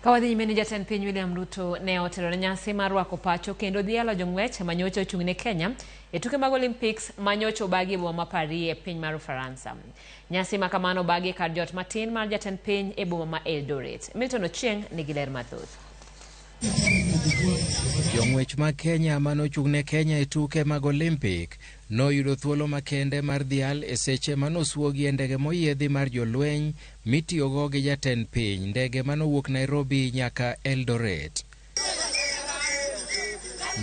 Ka wadhi nyime ni jatend piny William Ruto ne otelo ne nyasi mar rwako pacho kendo dhialo jong'wech manyocha ochung' ne Kenya e tuke mag Olympics manyocha obagi e boma ma Paris e piny mar Ufaransa. Nyasi ma kamano obagi e kar jot matin mar jatend piny e boma ma Eldoret. Milton Ochieng nigi ler mathoth. Jong'wech mag Kenya manochung' ne Kenya e tuke mag Olympic noyudo thuolo makende mar dhial e seche manosuogi e ndege moyiedhi mar jolweny mitiyogo gi jatend piny, ndege manowuok Nairobi nyaka Eldoret.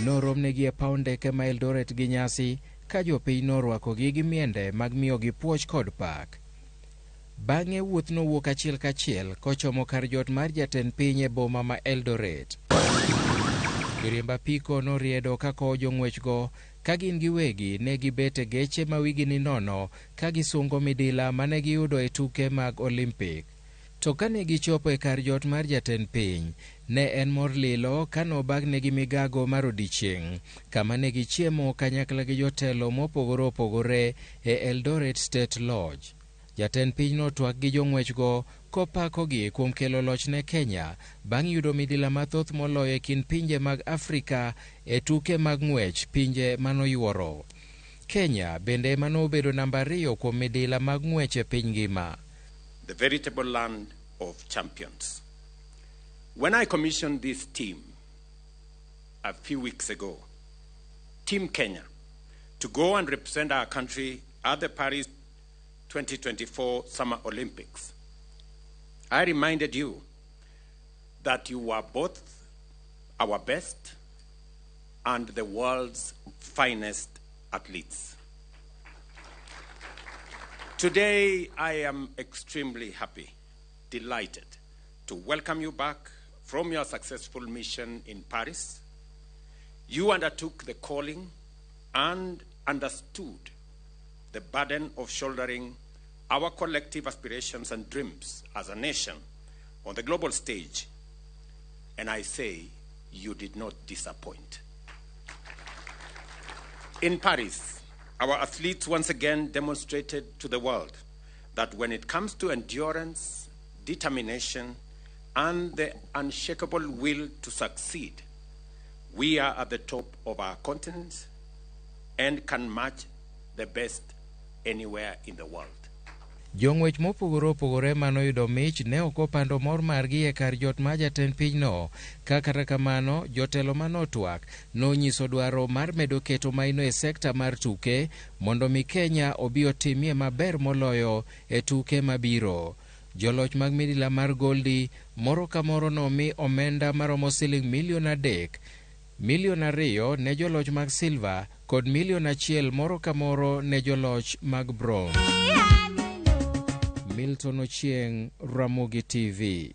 Noromnegi e paw ndeke ma Eldoret gi nyasi ka jopiny norwakogi gi miende mag miyogi puoch kod pak. Bang'e wuoth nowuok achiel kachiel kochomo kar jot mar jatend piny e boma ma Eldoret. Joriemb apiko noriedo ka kowo jong'wechgo ka gin giwegi ne gibet e geche ma wigi ni nono ka gisungo midila mane giyudo e tuke mag Olympic. To kane gichopo e kar jot mar jatend piny, ne en mor lilo ka nobagnegi migago mar odiechieng', kama ne gichiemo kanyakla gi jotelo mopogore opogore e Eldoret State Lodge. Jatend piny notwak gi jong'wechgo kopakogi kuom kelo loch ne Kenya bang' yudo midila mathoth moloyo e kind pinje mag Afrika e tuke mag ng'wech pinje manoyuoro. Kenya bende ema nobedo namba ariyo kuom midila mag ng'wech e piny ngima. The veritable land of champions. When I commissioned this team a few weeks ago, Team Kenya, to go and represent our country at the Paris 2024 Summer Olympics, I reminded you that you were both our best and the world's finest athletes. Today, I am extremely happy, delighted to welcome you back from your successful mission in Paris. You undertook the calling and understood the burden of shouldering our collective aspirations and dreams as a nation on the global stage. And I say, you did not disappoint. In Paris, our athletes once again demonstrated to the world that when it comes to endurance, determination, and the unshakable will to succeed, we are at the top of our continent and can match the best anywhere in the world. Jong'wech mopogore opogore manoyudo mich ne ok opando mor margi e kar jot mar jatend pinyno. Ka kata kamano, jotelo manotwak nonyiso dwaro mar medo keto maino e sekta mar tuke mondo mi Kenya obi otimie maber moloyo e tuke mabiro. Joloch mag midila mar Goldi moro ka moro nomi omenda maromo siling milion 3, milion 2 ne joloch mag silva kod milion 1 moro ka moro ne joloch mag bronze. Milton Ochieng, Ramogi TV.